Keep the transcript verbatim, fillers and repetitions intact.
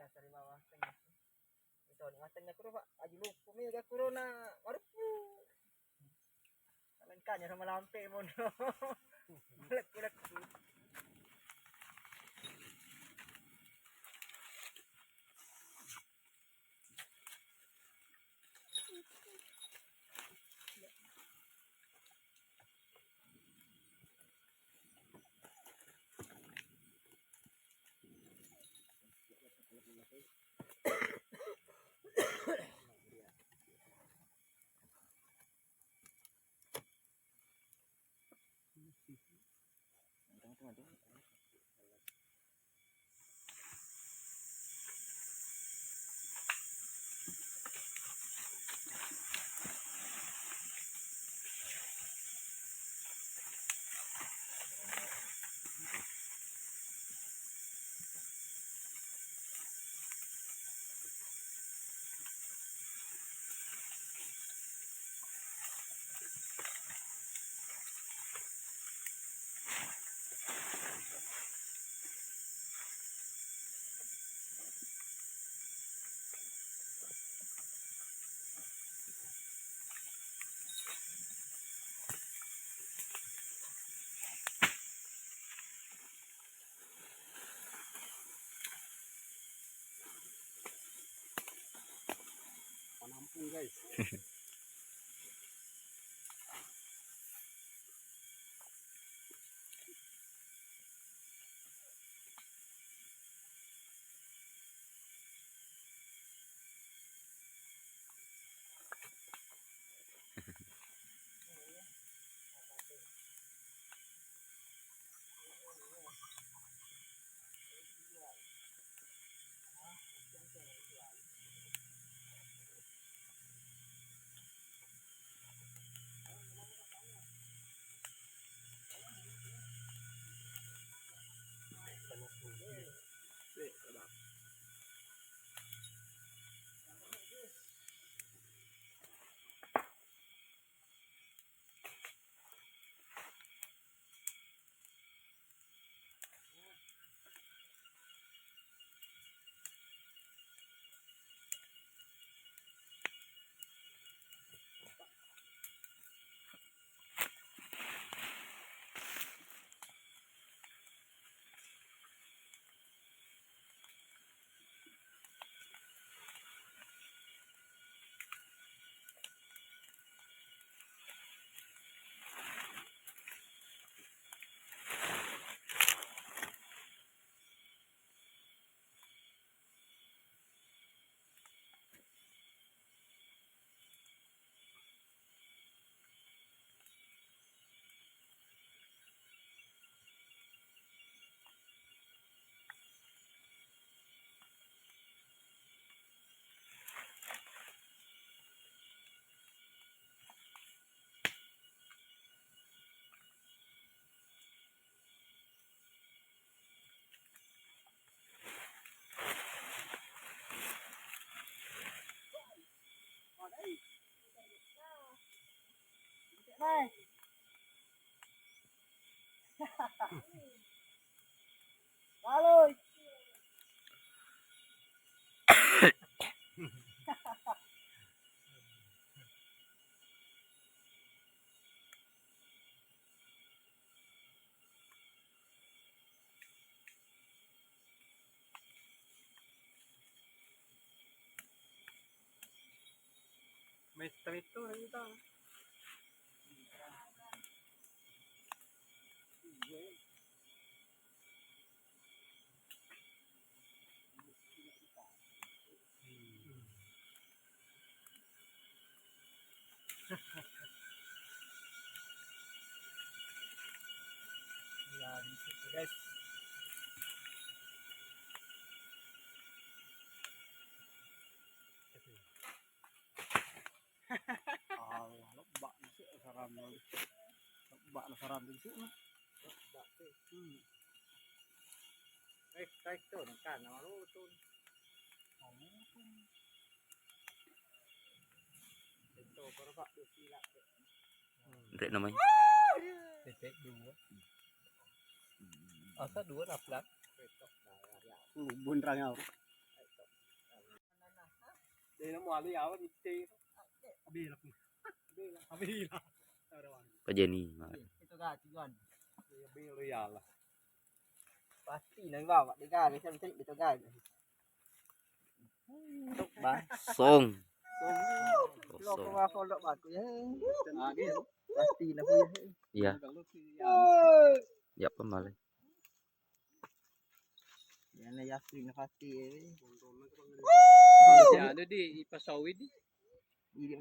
Sari bawah tengah. Itu ni matanya kuro, Pak. Aju lupu mi ga kuro na maruppu. Lengkanya sama lampe mono. Lekku-lekku. Panampung, guys. Baloi. Metta-metta lagi ta. Ya, di situ, guys. Allah, lebba' di situ sarang. Lebba' sarang di situ. Hmm. Eh, taik tu, kan, nama lu tu. Kamu tu. Itu, berapa tu silap tu? Nrek namanya. Titik dua. Asa dua naplat. Bunrang au. Ina mualu yawa mitte. Abila. Abila. Abila. Pajani, Mar. Itu gati, Jon. Iya, belo ya Allah. Pasti nang bawa de gaga, kan cari itu gaga. Bang. Song. Loko. Song. Wa follow baku ya. Pasti na ya. Iya. Ya pemale. Ya na yakin pasti ya. Ya ada di ipasawit. Iya.